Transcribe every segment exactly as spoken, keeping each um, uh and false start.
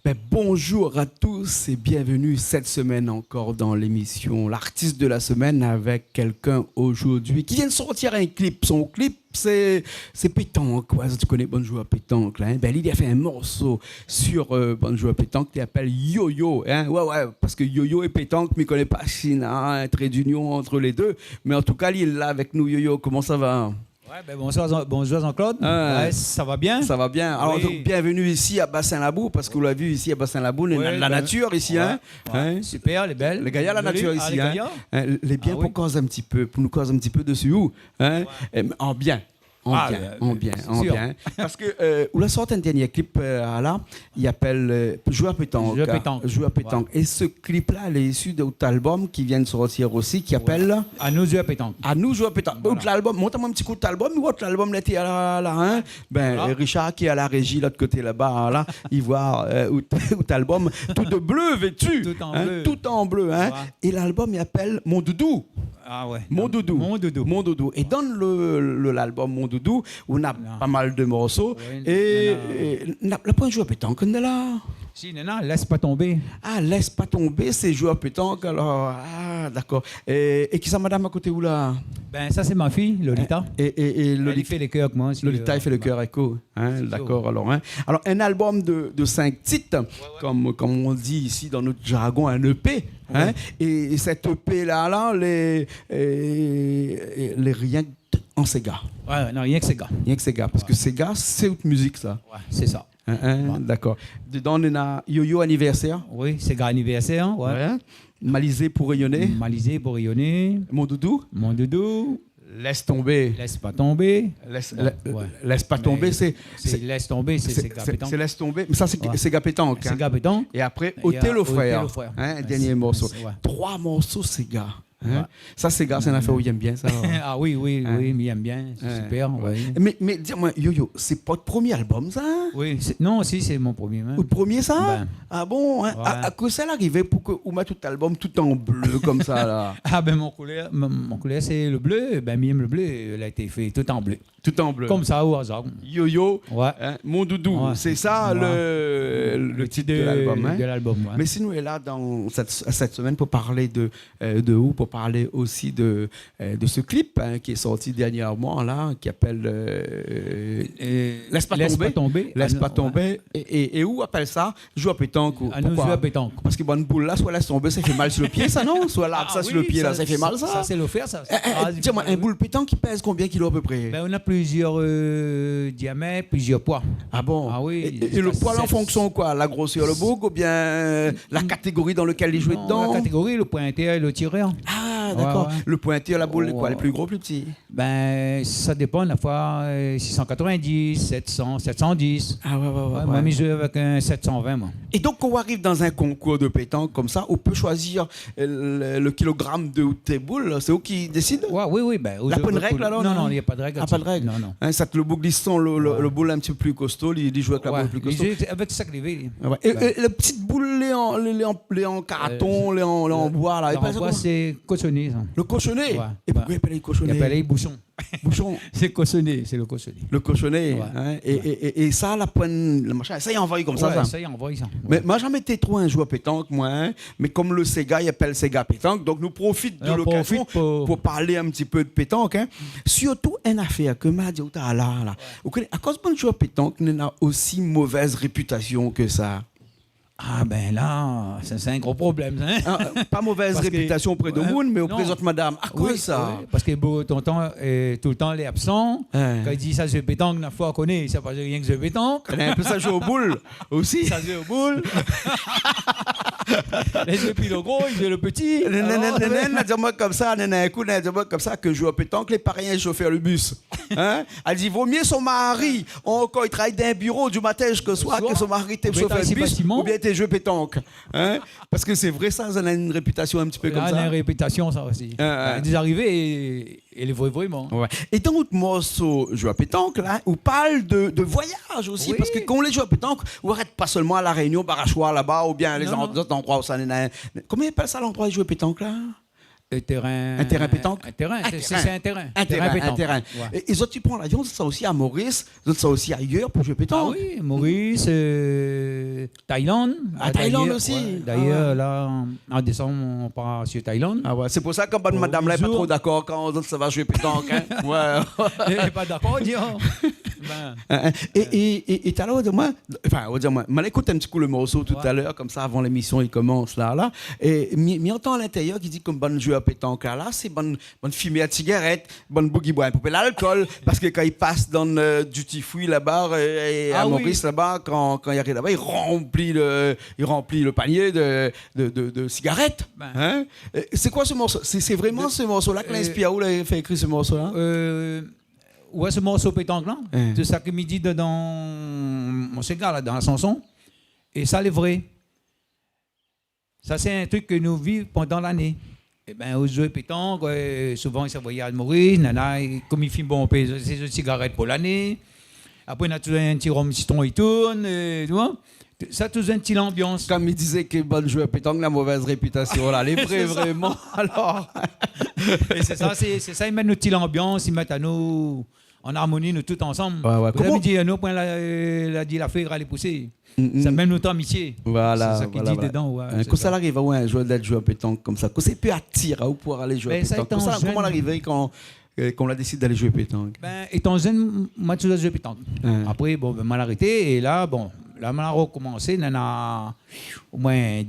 Ben, bonjour à tous et bienvenue cette semaine encore dans l'émission L'artiste de la semaine avec quelqu'un aujourd'hui qui vient de sortir un clip. Son clip, sé, sé pétank, ouais, ou koné bann zouèr pétank la, hein. Ben, li la fé in morso sur, euh, bann zouèr pétank, li apèl Yoyo, hein. Ouais, ouais, parske Yoyo é pétank, mi koné pa si néna in tré d'union ant lé dé, mé an tou ka, li lé la avèk nou. Yoyo, koman sa va ? Ouais, ben, bonsoir Jean-, bonjour Jean-Claude. Ah. Ouais, sa va bien ? Sa va bien. Alor, oui, donk, bienvenue ici à Bassin Labou, parske ou la vi isi à Bassin Labou, néna la natir isi, hein. Ouais, ouais. Hein ? Super, lé bèl. Lé gayar la natir isi, hein. Joli. Ah, lé gayar. Hein, lé bien pou koz in ti pé, pou nou koz in ti pé dési ou. Hein ? Ouais. Em, an bien. An bien, an bien, an bien. Ah, euh, sé sir. Parske, euh, ou la sort in dernié clip, euh, la, i apèl, euh, Zouèr pétank. Zouèr pétank. Zouèr pétank. Ouais. É se clip la, lé isi d'out album ki vien de sortir osi, ki apèl Anou zouèr pétank. Anou zouèr pétank. Voilà. Out album, mont amoin in ti kou out album, out album la, té la, la, hein. Ben, voilà. Richard ki lé a la réji, lot koté laba, la, i voi, euh, out, out album, tout de bleu vêtu, hein, tout en bleu, hein. Tout en bleu. Voilà. É l'album i apèl Mon Doudou. Ah ouais. Mon Doudou. Mon Doudou. Mon Doudou. É dan le, le, l'album Mon Doudou, ou na pa mal de morso. Oui, é, néna, é, na, la poin zouèr pétank, néna la. Si, néna, Lès pa tonbé. Ah, Lès pa tonbé, sé zouèr pétank, alor. Ah, dakor. É, é kisa madam a koté ou la ? Ben, sa sé ma fiy, Lolita. É, é, é Lolita. Èl i fé lé kèr avèk moin osi, Lolita, euh, i fé lé kèr avèk ou. Hein, dakor, alor, hein. Alor, in album de, de cinq titres, ouais, ouais, konm, konm i di isi dan nout jargon, in E P, hein. Ouais. É, é sèt E P la, la, lé, euh, lé rienk an séga. Ouais, non, rienk séga. Rienk séga, parske séga, sé out mizik, sa. Ouais, sé sa. Hein, hein, dakor. Dedan, néna Yoyo Anivèrsèr. Oui, séga anivèrsèr, ouais. Ouais. Malizé pou réyoné. Malizé pou réyoné. Mon Doudou. Mon Doudou. Lès tonbé. Lès pa tonbé. Lès, lè-, lès pa tonbé, sé, sé, sé Lès tonbé, sé, sé séga pétank. Sé Lès tonbé, mé sa, sé, ouais, séga pétank, hein. Séga pétank. É apré, Oté lo frèr. Oté lo frèr. Hein, dernié morso. Ouais. Troi morso séga. Hein. Ouais. Sa, séga, sé in afèr ou i èm bien, sa, alor. Ah oui, oui, oui, mi èm bien. Sé super, ouais. Mé, mé di amoin, Yoyo, sé pa out promié album, sa, hein ? Oui, sé, non, si, sé mon promié, hein. Out promié, sa ? Ben. Ah bon, hein ? Ouais. A, akoz sa la arivé pou ke ou mèt out album tout an blé konmsa, la ? Ah ben, mon koulèr, mon, mon koulèr, sé le bleu. Ben, mi èm le bleu. La été fé tout an bleu. Tout an bleu. Konmsa, o azar. Yoyo, hein, Mon Doudou. Ouais. Sé sa le, le tit de l'album, hein. Le tit de, de l'album, ouais. Mé si nou lé la dan sèt, sèt semèn pou parl de, euh, de ou, pou parl osi de, euh, de se clip, hein, ki lé sorti dernièrman, la, ki apèl, euh, euh, Lès pa tonbé. Lès pa tonbé. Lès pa tonbé. Ah non, ouais. É, é, é ou apèl sa zouèr pétank, ou, poukosa ? Anou zouèr pétank. Parske bann boul la, soi lès tonbé, sa i fé mal si lo pié, sa, non ? Soi larg sa si lo pié, la, sa i fé mal, sa ? Ah oui, sa, sa sé lofèr, sa. Eh, eh, di amoin, in boul pétank i pèz konbien kilo a pé pré ? Ben, ou na plizièr, euh, diamèt, plizièr poi. Ah bon ? Ah oui. É, é, é lo poi la, an fonksion koi ? La grosèr lo boug oubien, euh, la katégori dan lekèl li zoué dedan ? Non, la katégori, lo pointeur é lo tirèr. Ah, dakor. Ouais, ouais. Lo pointeur, la boul, koi, lé pli gro, pli pti ? Ben, sa dépan, défoi, euh, six cent quatre-vingt-dix, sept cents, sept cent dix. Ah ouais, ouais, ouais. Ouais, moin, mi zoué avèk in sept cent vingt, moin. É donk, kan ou ariv dan in konkour de pétank konmsa, ou pé shoizi, euh, le, le kilogram de out boul, sé ou ki désid ? Ouais, oui, oui, ben, ou... Na pa de règ, alor, non ? Non, non, na pa de règ la-dsi. Ah, pa de règ. Non, non. Hein, sa, lo boug i san lo, lo, lo boul in ti pé pli kosto, li, li zoué avèk la boul pli kosto. Ouais, li zoué avèk sak li vé, li. Ah ouais. É, é lo ti boul, lé an, lé, lé an, lé an karton, euh, lé an, lé an boi, la, lé pa sa, an boi, koman ? Sé kochoné, sa. Lo kochoné ? Ouais. É poukosa i apèl kochoné ? I apèl boushon. Boushon. Sé kochoné, sé lo kochoné. Lo kochoné, hein, é, é, é, é sa, la poin, lo mashin, sa i anvoy konmsa, sa. Ouais, sa i anvoy, sa. Mé moin la zamé été tro in zouèr pétank, moin, hein. Mé konm lo séga i apèl séga pétank, donk nou profit de lokazion pou parl in ti pé de pétank, hein. Sirtou in afèr ke ma di aou talèr la. Ou koné, akoz bann zouèr pétank néna osi movèz répitasion ke sa ? Ah ben la, sa sé in gro problèm, hein. Ah, pa movèz répitasion opré de moun, mé opré zot madam. Akoz sa ? Oui, oui, parske bonpé tonton, euh, toultan lé absan. Hein. Kan i di sa zoué pétank, na foi koné, sa pa rienk zoué pétank. Néna in pé sa zoué o boul osi. Sa zoué o boul. Lé zoué pi lo gro, i zoué lo pti. Néna, néna, néna, néna, di amoin konmsa, néna in kou, néna di amoin konmsa ke zoué pétank, lé parèy in shofèr de bis. Hein ? Èl di, vo myé son mari, ankor, i travay dan in biro di matin ziska soir, ke son mari té shofèr de bis, oubien té zoué pétank. Hein ? Parske sé vré sa, sa néna in répitasion in ti pé konmsa. La, néna in répitasion, sa osi. Hein, hein. Néna dé zarivé é, é lé vré, vréman. Ouais. É dan out morso Zouèr pétank la, ou parl de, de voyaz osi, parske kan ou lé zouèr pétank, ou arèt pa sèlman a La Rényon, Barachois laba, oubien lé zan-, zot landroi ousa néna, koman i apèl sa landroi zouèr pétank la ? In térin. In térin pétank ? In térin, sé, sé in térin. In térin, in térin. Ouais. É, é zot i pran lavion, zot i sava osi a Moris, zot i sava osi ayèr pou zoué pétank ? Ah oui, Moris, euh, Thaïlande. Ah, Thaïlande osi ? Ouais, d'ayèr, la, an désanm, nou sar su Thaïlande. Ah ouais, sé pou sa ke bann madam la lé pa tro dakor kan zot i sava zoué pétank, hein. Ouais. Lé pa dakor, di amoin. Hein, hein. É, é, é, é talèr, ou di amoin, anfin, ou di amoin, ma la ékout in ti kou le morso talèr, konmsa, avan lémision i komans la, la. É mi, mi antann a lintérièr ki di konm bann zouèr pétank la, la, sé bann, bann fimèr sigarèt, bann boug i boir in pé lalkol, parske kan i pas dan, euh, duty free laba, euh, é a Moris laba, kan, kan i ariv laba, i ranpli le, i ranpli le panié de, de, de, de sigarèt. Hein ? Euh, sé koi se morso ? Sé, sé vréman se morso la ki la inspir aou, la fé ékri se morso la ? Euh, Ouais, se morso pétank la, tout sa ke mi di dedan mon séga la, dan la shanson, é sa lé vré. Sa sé in trik ke nou viv pandan lané. Ébin, ou zoué pétank, euh, souvan i sa voyaz Moris, nana, é konm i fim bonpé, sé, sé sigarèt pou lané. Apré, na touzour in ti rom sitron i tourn, euh, tu vois. Sa touzour in ti lanbians. Konm i di ke bann zouèr pétank na movèz répitasion la, lé vré, vréman, alor. É sé sa, sé, sé sa, i mèt nout ti lanbians, i mèt anou an armoni, nou tout ansanm. Ouais, ouais. Pou sa mi di, nou, poin la, euh, la di la fé ralé pousé. Sa mèm nout amitié. Voilà, voilà. Sé sa ki di dedan, ouais, sé sa. Kosa la ariv aou in zour d'èt zouèr pétank konmsa ? Kosa i pé atir aou pou alé zoué pétank ? Kosa, koman la arivé kan euh, kan ou la désid alé zoué pétank ? Bin, étan jenn, m-, moin la touzour zoué pétank. Apré, bon, bin, moin la arété, é la, bon, la, moin la rokomansé, nana omoin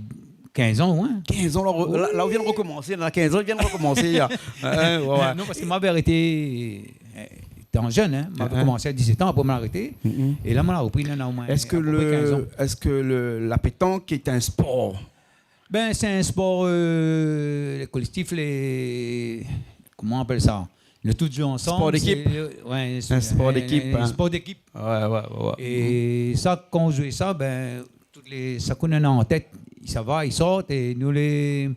kinz an, ouais. Kinz an, la, la, la, ou vien rokomansé, nana kinz an, ou vien rokomansé, ya. Ouais, ouais. Non, parske moin la arété, euh, étan jenn, hein, moin la komansé a dizèt an, apré moin la arété. É la, moin la ropri, nana omoin, apopré kinz an. Èske le, èske le, la pétank lé in spor ? Bin, sé in spor, euh, lé kolèktif, lé, koman i apèl sa ? Nou tout zoué ansanm, sé, euh, ouais, sé in spor d'ékip, hein. In spor d'ékip. Ouais, ouais, ouais, ouais. É sa, kan ou zoué sa, bin, tout lé, sak ou néna an tèt, i sava, i sort, é nou lé,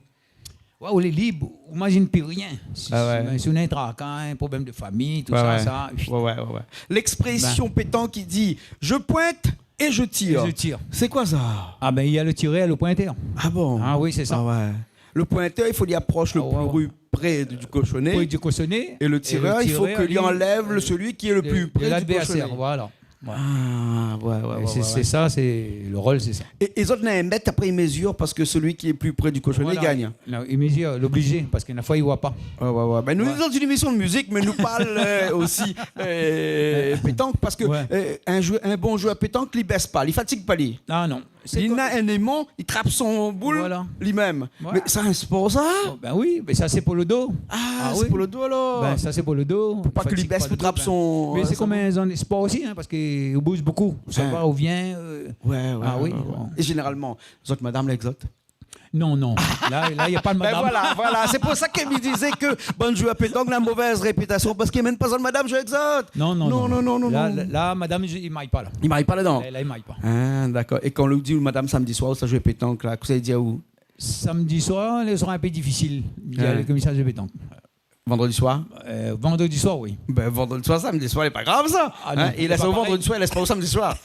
ouais, ou lé lib, ou imazine pi rien. Si, si, si ou néna in traka, in problèm de fami, tout sa, sa, ouais, ouais, ouais. L'expression pétank ki di, « Je pointe et je tire. » Et je tire. Sé koi sa ? Ah bin, néna le tirèr, le pointèr. Ah bon ? Ah oui, sé sa. Ah ouais. Le pointeur, il faut qu'il approche le plus près du cochonnet. Près du cochonnet. Et le tireur, il faut que lui enlève celui qui est le plus près du cochonnet. Et le tireur, il, de, de l'adversaire, voilà. Ouais. Ah, ouais, ouais, ouais, ouais. É sé, sé sa, sé, le rol, sé sa. É, é zot néna in mèt, apré i mezir, parske celui qui est plus près du cochonnet gagne. Voilà. Non, i mezir, lé oblizé, parske défoi i voi pa. Ouais, ouais, ouais. Bin, nou, nou lé dan in émision de mizik, mé nou parl, euh, osi, euh, pétank, parske, euh, in zouèr, in bon zouèr pétank, li bès pa, li fatig pa, li. Ah non. Li néna in éman, li trap son boul li mèm. Voilà. Mé sa, in spor, sa ? Oh, bin oui, mé sa, sé pou le do. Ah, sé pou le do, alor. Bin, sa, sé pou le do. Pou pa ke li bès pou trap son, euh, sa. Mé sé konm in zanr de spor osi, hein, parske ou bouz bonpé. Ou sava, ou vien, euh, ouais, ouais, ouais. Ah oui, bon. É zénéralman, zot madam, la, èk zot ? Non, non. La, la, néna pa de madam. Bin voilà, voilà. Sé pou sa ke mi dizé ke bann zouèr pétank néna movèz répitasion parske i amenn pa zot madam zoué èk zot. Non, non, non. Non, non, non, non. La, la, la, madam, i may pa la. I may pa ladan. La, la, i may pa. Ah, dakor. É kan ou di madam samdi soir, ou sa zoué pétank la, kosa i di aou ? Samdi soir, lé soir in pé difisil. Li di, ouais, alé, konmsa zoué pétank. Vandredi soir ? Euh, vandredi soir, oui. Bin, vandredi soir, samdi soir, lé pa grav, sa. Ah non, lé pa parèy. Hein ? I lès aou vandredi soir, i lès pa aou samdi soir.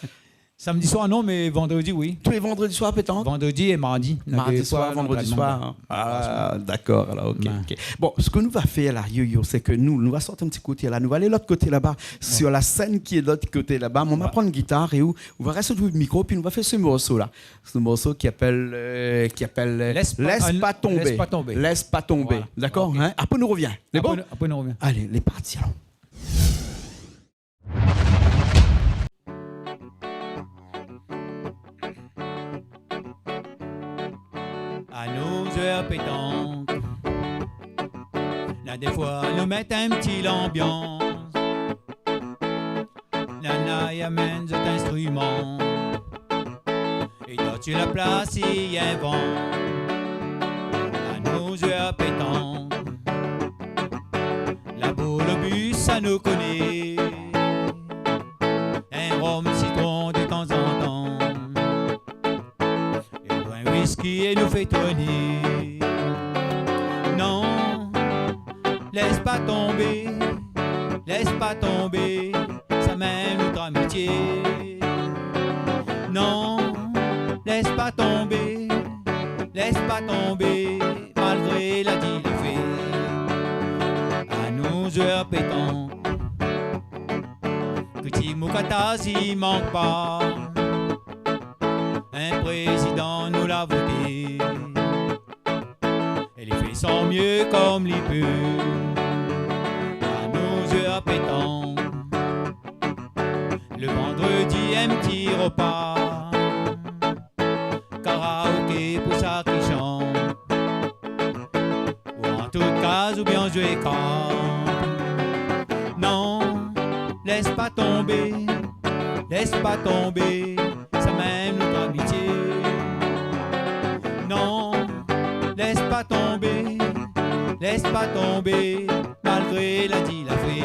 Samdi soir, non, mé vandredi, oui. Tou lé vandredi soir, pétank ? Vandredi é mardi. Mardi soir, vandredi soir, hein. Ah, dakor, alor, ok, ok. Bon, sak nou va fé la, Yoyo, sé ke nou, nou va sort in ti koté la, nou va alé lot koté laba, sur la scène qui est de l'autre côté là-bas. Moin ma pran gitar é ou, ou va rès sou le mikro, pi nou va fé se morso la. Se morso ki apèl, euh, ki apèl, euh, Lès pa, Lès pa tonbé. Lès pa tonbé. Lès pa tonbé. Voilà. Dakor, hein ? Apré nou rovien. Sé bon ? Apré nou, apré nou rovien. Alé, lé parti, alor. Anou zouèr pétank. La, défoi, nou mèt in ti lanbians. Nana i amenn zot instriman. É dan tout la plas i invant. Anou zouèr pétank. La boul o bi, sa nou koné. In rom sitron de tanzantan. É in wiski é nou fé tourné. Non, lès pa tonbé, lès pa tonbé, sa mèm nout amitié. Non, lès pa tonbé, lès pa tonbé, malgré la di lé fé. Kritik, mokatar i mank pa. In prézidan nou la voté, é li fé son myé konm li pé. Anou zoué a pétank. Le vandredi, in ti ropa. Karaoké pou sak i shant. Ou an tout kaz oubien zoué kart. Non, lès pa tonbé, lès pa tonbé, sa minm nout amitié. Non, lès pa tonbé, lès pa tonbé, malgré la di la fé.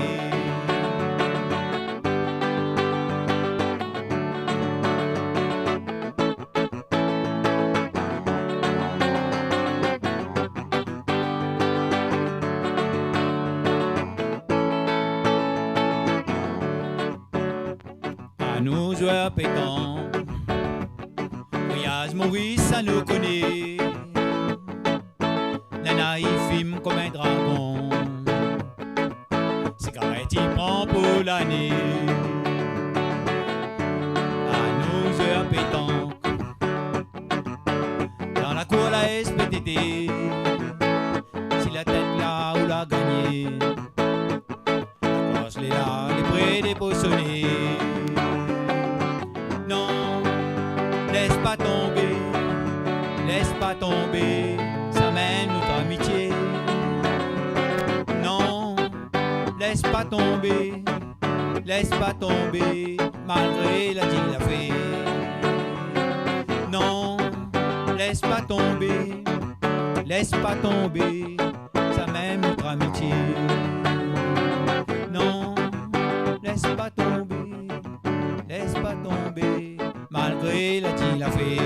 Anou zoué a pétank. Voyaz Moris, sa nou koné. Nana i fim konm in dragon. Sigarèt i pran pou lané. Anou zoué a pétank. Dan la kour la S P T T. Si la tèt la ou la gagné. La klos lé la, lé pré dé pou soné. Non, lès pa tonbé, lès pa tonbé, sa minm nout amitié. Non, lès pa tonbé, lès pa tonbé, malgré la di la fé. Non, lès pa tonbé, lès pa tonbé, sa minm nout amitié. Non, lès pa tonbé, lès pa tonbé, malgré la di la fé.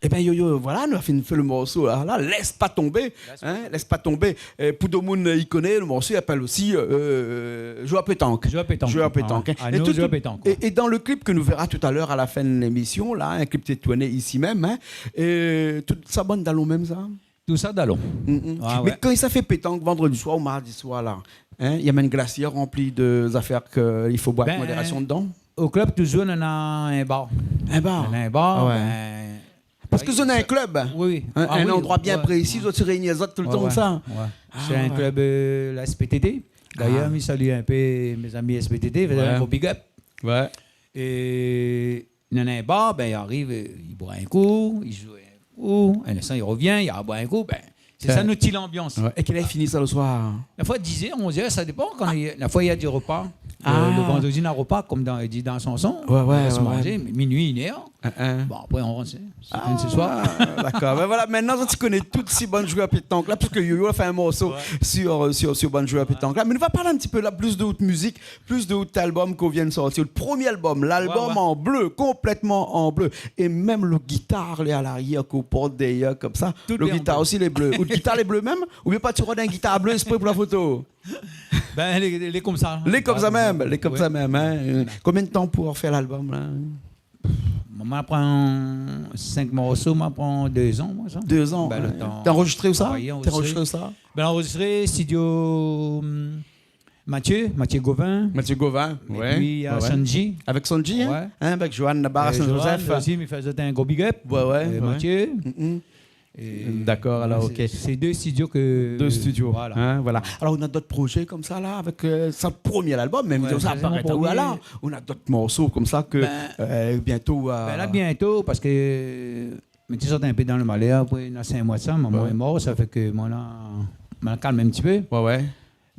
Ében, Yoyo, voilà, nou la fine fé le morso la, la, Lès pa tonbé, in, Lès pa tonbé. Pou domoun i koné, le morso i apèl osi, euh, Zoué a pétank. Zoué a pétank. Zoué a pétank, in. Ah ouais. Anou tout, zoué a pétank, é, é dan le klip ke nou véra talèr a la fin de lémisyon la, in klip té tourné isi minm, in, é tout sa bann dalon minm sa. Tout sa dalon. Mm, mm. Ah ouais. Mé kan sa fé pétank vandredi soir ou mardi soir la, in, i amenn in glasièr ranpli de zafèr ke i fo boir avèk modérasyon dedan. Bin, o klub touzour nana in bar. In bar ? Nana in bar, ah ouais. Bin, parske zot néna in klub, oui, oui, in landrwa bien prési, zot i réini azot toultan konmsa. Ouais, ouais. Sé in klub, euh, la S P T T. Dayèr mi sali in pé mé zami S P T T, fé in gro big up. Ouais. É nana in bar, bin, i ariv, euh, i boir in kou, i zoué in kou, in instan i rovien, i arboir in kou, bin, sé sa nout ti lanbians. Ouais. É kèl èr i fini sa le soir ? La foi dix heures, onze heures, sa dépan kan i, la foi i na di ropa. Ah. Le, le vandredi na ropa, konm dan, i di dan la shanson, ouais, ouais, i rès manzé, minui, inn èr. Bon, apré, on rentre, sé, sé se soir. Ah, dakor. Bin voilà, mintnan zot i koné tout si bann zouèr pétank la, puiske Yoyo la fé in morso sur, sur, sur bann zouèr pétank la. Mé nou va parl in ti pé la, plis de out mizik, plis de out album ke ou vien de sortir, le promié album, l'album an blé, konplètman an blé. É minm le gitar lé a larièr ke ou port dèrièr konmsa. Tout lé an blé. Le gitar osi lé blé. Out gitar lé blé minm ? Oubien ou la tir in gitar blé ésprè pou la foto ? Bin, lé, lé konmsa. Lé konmsa minm, lé konmsa minm, in. Ouais. Konbien de tan pou fé l'album la ? Moin, ma pran sink morso, ma pran dé zan, moin, sa. Dé zan, ouais. Bin, le tan. Té anrozistré ousa ? Travayé, anrozistré. Té anrozistré ousa ? Bin, anrozistré studio, hum, Mathieu, Mathieu Gauvin. Mathieu Gauvin, ouais. É pi, euh, Sanji. Avèk Sanji, in ? Ouais. In, avèk Johan laba a Saint-Joseph. Euh, Johan osi, mi fé azot in gro big up. Ouais, ouais, ouais. Mathieu. Mm, mm. É dakor, alor, sé, OK. Sé dé studio ke... Dé studio, voilà. In, voilà. Alor, ou na dot projé konmsa la, avèk, euh, sa promié album, mé sa, apré, ou na dot morso konmsa ke, euh, bientô, euh... Bin la, bientô, parske, euh, mi té sort in pé dan le malèr, apré, na sink moi de sa, momon lé mor, sa fé ke moin la, moin la kalm in ti pé. Ouais, ouais.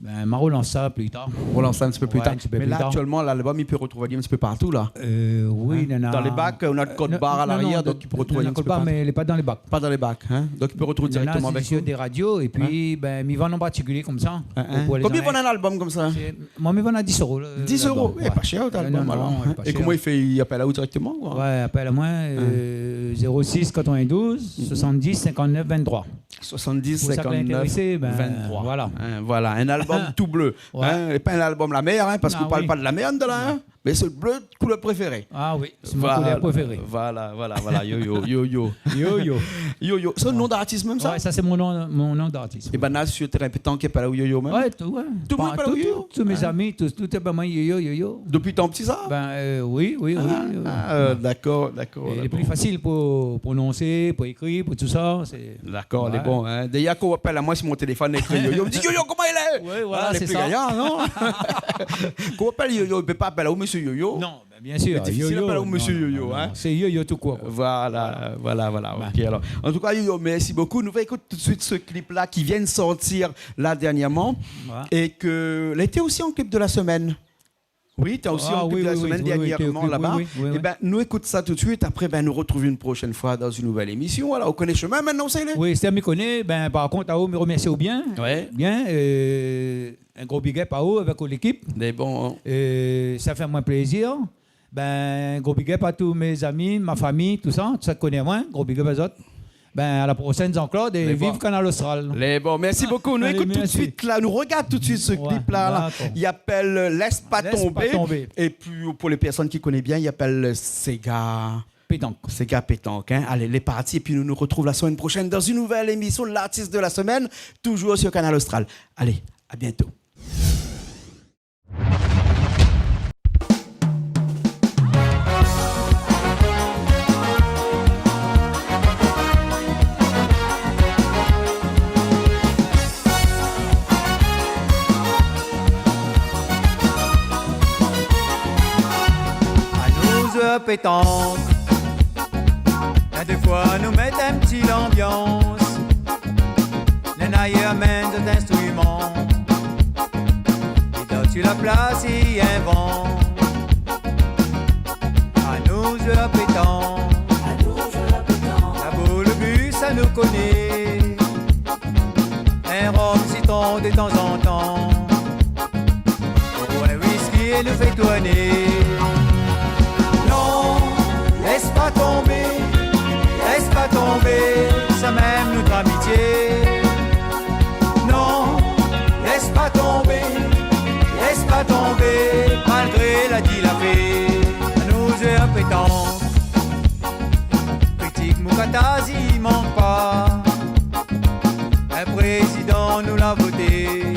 Bin, ma rolans sa pli tar. Rolans sa in ti pé pli tar. Ouais, in ti pé pli tar. Mé la, aktièlman, l'album, i pé artrouv ali in ti pé partou la. Euh, oui, nana... Dan lé bak, ou na le code barre a larièr, donk i pé artrouv ali in ti pé partou. Non, non, nana le code barre, mé lé pa dan lé bak. Pa dan lé bak, in ? Donk i pé artrouv dirèkteman avèk zot. Nana, sé sur dé radio, é pi, bin, mi vann an partikilié konmsa. In, in. Pou lé zanlèv. Konbien i vann in album konmsa ? Sé, moin, mi vann a dix euros, le, l'album. Dix euros ? Ouais. É pa shèr, out album, alor. Non, non, pa shèr. É koman i fé, i apèl aou dirèkteman, koi ? Ouais, apèl amoin, euh, zéro six quatre-vingt-douze, soixante-dix, cinquante-neuf, vingt-trois. Soixante-dix, cinquante-neuf, vingt-trois. Pou sak lé intérésé, bin, voilà. In, voilà, in album tou blé. Ouais. In, é pa in album la mèr, in, parske ou parl pa de la mèr, la, in. Non. É sé lo blé, koulèr préféré. Ah oui, sé mon koulèr préféré. Voilà, voilà, voilà, Yoyo, Yoyo. Yoyo. Yoyo, sé in non d'artis mèm sa ? Ouais, sa sé mon non, mon non d'artis, oui. É bin la, si ou té in pétank, i apèl aou Yoyo mèm ? Ouais, tout, ouais. Tout lo moun i apèl aou Yoyo ? Tout, tout, tout mé zami, tout, tout, é bin moin, Yoyo, Yoyo. Dopi tan pti sa ? Bin, euh, oui, oui, oui, oui. Ah, euh, dakor, dakor, dakor. É lé pli fasil pou prononsé, pou ékri, pou tout sa, sé Dakor, lé bon, hein. Déza, kan ou apèl amoin si mon téléfone, ékri Yoyo, mi di, Yoyo, koman i lé ? Ouais, voilà, lé pli gayar, non ? Kan ou apèl Yoyo, i pé pa apèl aou Mésyé Yoyo. Non, bin, bien sir. Lé difisil apèl aou Mésyé Yoyo, hein. Sé Yoyo tout kour, koi. Voilà, voilà, voilà. Ok, alor. An tou ka, Yoyo, mèrsi bokou. Nou va ékout tout suit se clip-la ki vien de sortir la dernièrman é ke lété osi an clip de la semaine. Oui, té osi an clip de la semaine dernièrman laba. Ah oui, oui, oui, oui, oui, oui. É bin, nou ékout sa tout suit. Apré, bin, nou artrouv in proshèn foi dan in nouvèl émisyon. Alor, ou koné shomin mintnan, sa i lé ? Oui, sa mi koné. Bin, par kont, aou, mi remèrsi aou bien. Ouais. Bien, euh, in gro big up aou avèk out lékip. Mé bon, hein. Euh, sa fé amoin plézir. Bin, gro big up a tout mé zami, mon famiy, tout sa, tout sak i koné amoin, gro big up azot. Bin, a la proshèn, Jean-Claude, é viv Kanal Austral. Lé bon. Mèrsi bokou. Nou ékout tout suit la, nou rogard tout suit se clip-la, la. Ouais, dakor. I apèl, euh, Lès pa tonbé. Lès pa tonbé. É pi, pou lé pèrsone ki koné bien, i apèl, euh, séga pétank. Séga pétank, hein. Alé, lé parti. É pi nou, nou artrouv la semaine prochaine dans une nouvelle émission, L'artiste de la semaine, toujours sur Kanal Austral. Alé, à bientôt. Anou zoué pétank. Néna défoi nou mèt in ti lanbians. Néna i amenn zot instriman. É dan si la plas i invant. Anou zoué pétank. La boul, lo bi, sa nou koné. In rom sitron de tanzantan. Ou in whisky é nou fé tourné. Non, lès pa tonbé, lès pa tonbé, sa mèm nout amitié. Non, lès pa tonbé, lès pa tonbé, malgré la di la fé. Anou zoué pétank. Kritik, moukataz i mank pa. In prézidan nou la voté.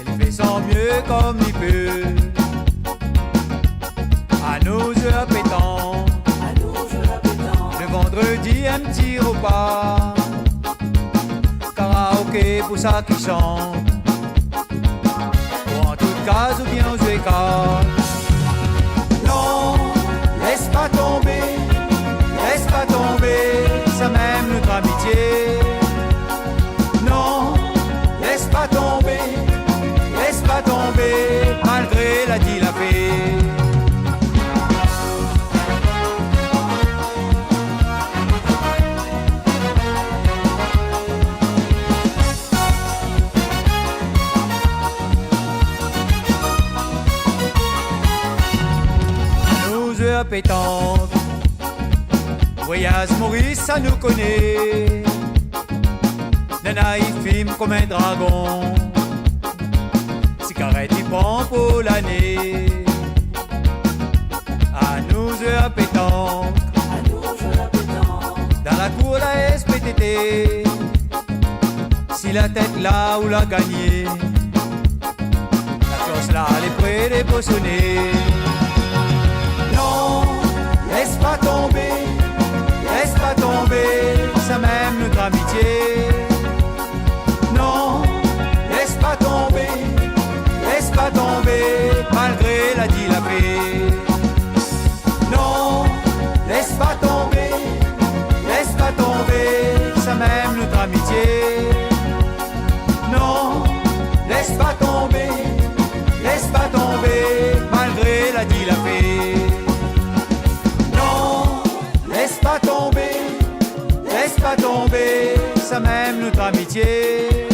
Li fé son myé konm li pé. Anou zoué pétank. Lo vandredi, in ti ropa. Karaoké pou sak i shant. Ou an tout kaz oubien ou zoué kart. Non, lès pa tonbé, lès pa tonbé, sa mèm nout amitié. Non, lès pa tonbé, lès pa tonbé, malgré la di la fé. Anou zoué pétank. Voyaz Moris, sa nou koné. Néna i fim konm in dragon. Sikarèt i pran pou lané. Anou zoué pétank. Dan la kour la S P T T. Si la tèt la ou la gagné. La klosh la lé pré de pou soné. Non, lès pa tonbé, lès pa tonbé, sa mèm nout amitié. Non, lès pa tonbé, lès pa tonbé, malgré la di la fé. Non, lès pa tonbé, lès pa tonbé, sa mèm nout amitié. Non, lès pa tonbé, lès pa tonbé, malgré la di la fé. Non, lès pa tonbé, lès pa tonbé, sa mèm nout amitié.